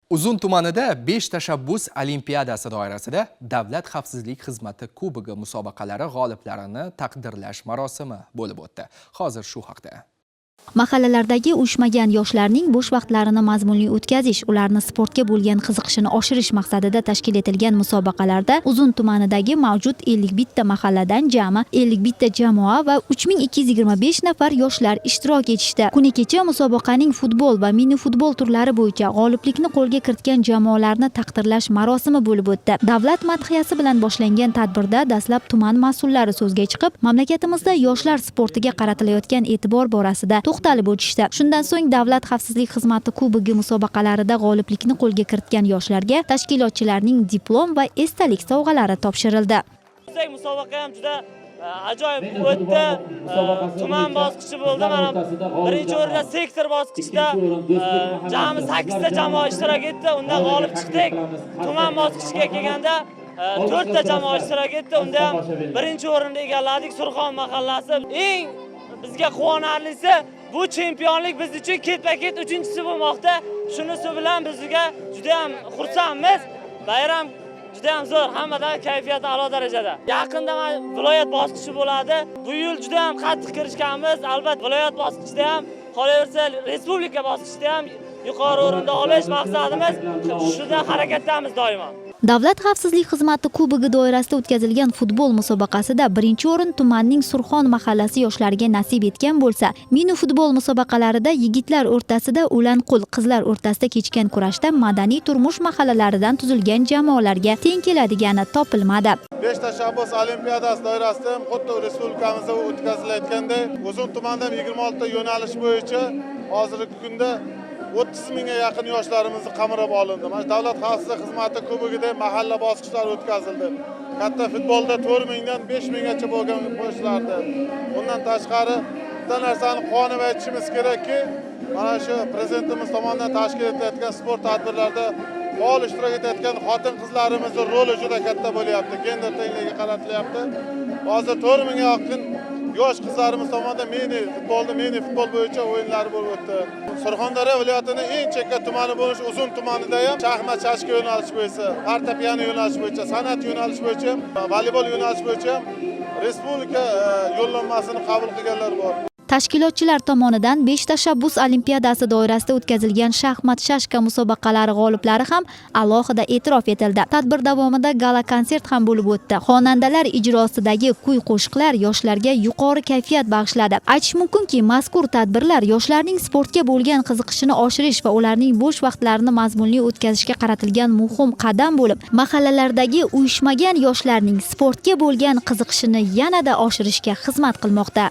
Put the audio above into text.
Uzun tumanida 5 tashabbus olimpiadasi doirasida Davlat xavfsizlik xizmati kubogi musobaqalari g'oliblarini taqdirlash marosimi bo'lib o'tdi. Hozir shu haqda. Mahallalardagi uyushmagan yoshlarning bo'sh vaqtlarini mazmunli o'tkazish, ularni sportga bo'lgan qiziqishini oshirish maqsadida tashkil etilgan musobaqalarda Uzun tumanidagi mavjud 51 ta mahalladan jami 51 ta jamoa va 3225 nafar yoshlar ishtirok etishdi. Kuni kecha musobaqaning futbol va mini futbol turlari bo'yicha g'oliblikni qo'lga kiritgan jamoalarni taqdirlash marosimi bo'lib o'tdi. Davlat madhiyasi bilan boshlangan tadbirda dastlab tuman mas'ullari so'zga chiqib, mamlakatimizda yoshlar sportiga qaratilayotgan e'tibor borasida to'xtalib o'tishdi. Shundan so'ng Davlat xavfsizlik xizmati kubogi musobaqalarida g'oliblikni qo'lga kiritgan yoshlarga tashkilotchilarning diplom va esdalik sovg'alari topshirildi. Musobaqa ham juda ajoyib o'tdi. Tuman bosqichi bo'ldi. Mana birinchi o'rinda sektor bosqichida jami 8 ta jamoa ishtirok etdi. Undan g'olib chiqdik. Tuman bosqichiga kelganda 4 ta jamoa ishtirok etdi. Unda ham birinchi o'rinni egalladik. Surxon mahallasi. Eng bizga quvonarlisi, bu chempionlik biz uchun ketma-ket uchinchisi bo'lmoqda. Shunisi bilan bizga juda ham xursandmiz. Bayram juda ham zo'r, hammadan kayfiyati a'lo darajada. Yaqinda mana viloyat bosqichi bo'ladi. Bu yil juda ham qattiq kirishganmiz. Albatta, viloyat bosqichida ham, qolaversa respublika bosqichida ham yuqori o'rinda olish maqsadimiz. Shunda harakatdamiz doimo. Davlat xavfsizlik xizmati kubogi doirasida o'tkazilgan futbol musobaqasida birinchi o'rin tumanning Surxon mahallasi yoshlariga nasib etgan bo'lsa, mini futbol musobaqalarida yigitlar o'rtasida Ulanqul, qizlar o'rtasida kechgan kurashda madaniy turmush mahallalaridan tuzilgan jamoalarga teng keladigani topilmadi. Besh tashabbus olimpiadasi doirasida ham xuddi respublikamizda o'tkazilayotganday, Uzun tumanida ham 26 ta yo'nalish bo'yicha hozirgi kunda 30 mingga yaqin yoshlarimizni qamrab olindi. Mana shu Davlat xavfsizlik xizmati kubogida mahalla bosqichlari o'tkazildi. Katta futbolda 4000 dan 5000 gacha bo'lgan qo'shilardi. Bundan tashqari, bitta narsani quvonib aytishimiz kerakki, mana shu Prezidentimiz tomonidan tashkil etilayotgan sport tadbirlarida faol ishtirok etayotgan xotin qizlarimizni roli juda katta bo'lyapti, gender tengligiga qaratilyapti. Hozir 4000 ga yaqin yosh qizlarimiz tomonidan mini futbolda, mini futbol bo'yicha o'yinlar bo'lib o'tdi. Surxondaryo viloyatining eng chekka tumani bo'lish Uzun tumanida ham shaxmat, shashka yo'nalishi bo'yicha, fortepiano yo'nalishi bo'yicha, san'at yo'nalishi bo'yicha ham, voleybol yo'nalishi bo'yicha ham respublika yo'llanmasini qabul qilganlar bor. Tashkilotchilar tomonidan besh tashabbus olimpiadasi doirasida o'tkazilgan shaxmat, shashka musobaqalari g'oliblari ham alohida e'tirof etildi. Tadbir davomida gala konsert ham bo'lib o'tdi. Xonandalar ijrosidagi kuy qo'shiqlar yoshlarga yuqori kayfiyat bag'ishladi. Aytish mumkinki, mazkur tadbirlar yoshlarning sportga bo'lgan qiziqishini oshirish va ularning bo'sh vaqtlarini mazmunli o'tkazishga qaratilgan muhim qadam bo'lib, mahallalardagi uyushmagan yoshlarning sportga bo'lgan qiziqishini yanada oshirishga xizmat qilmoqda.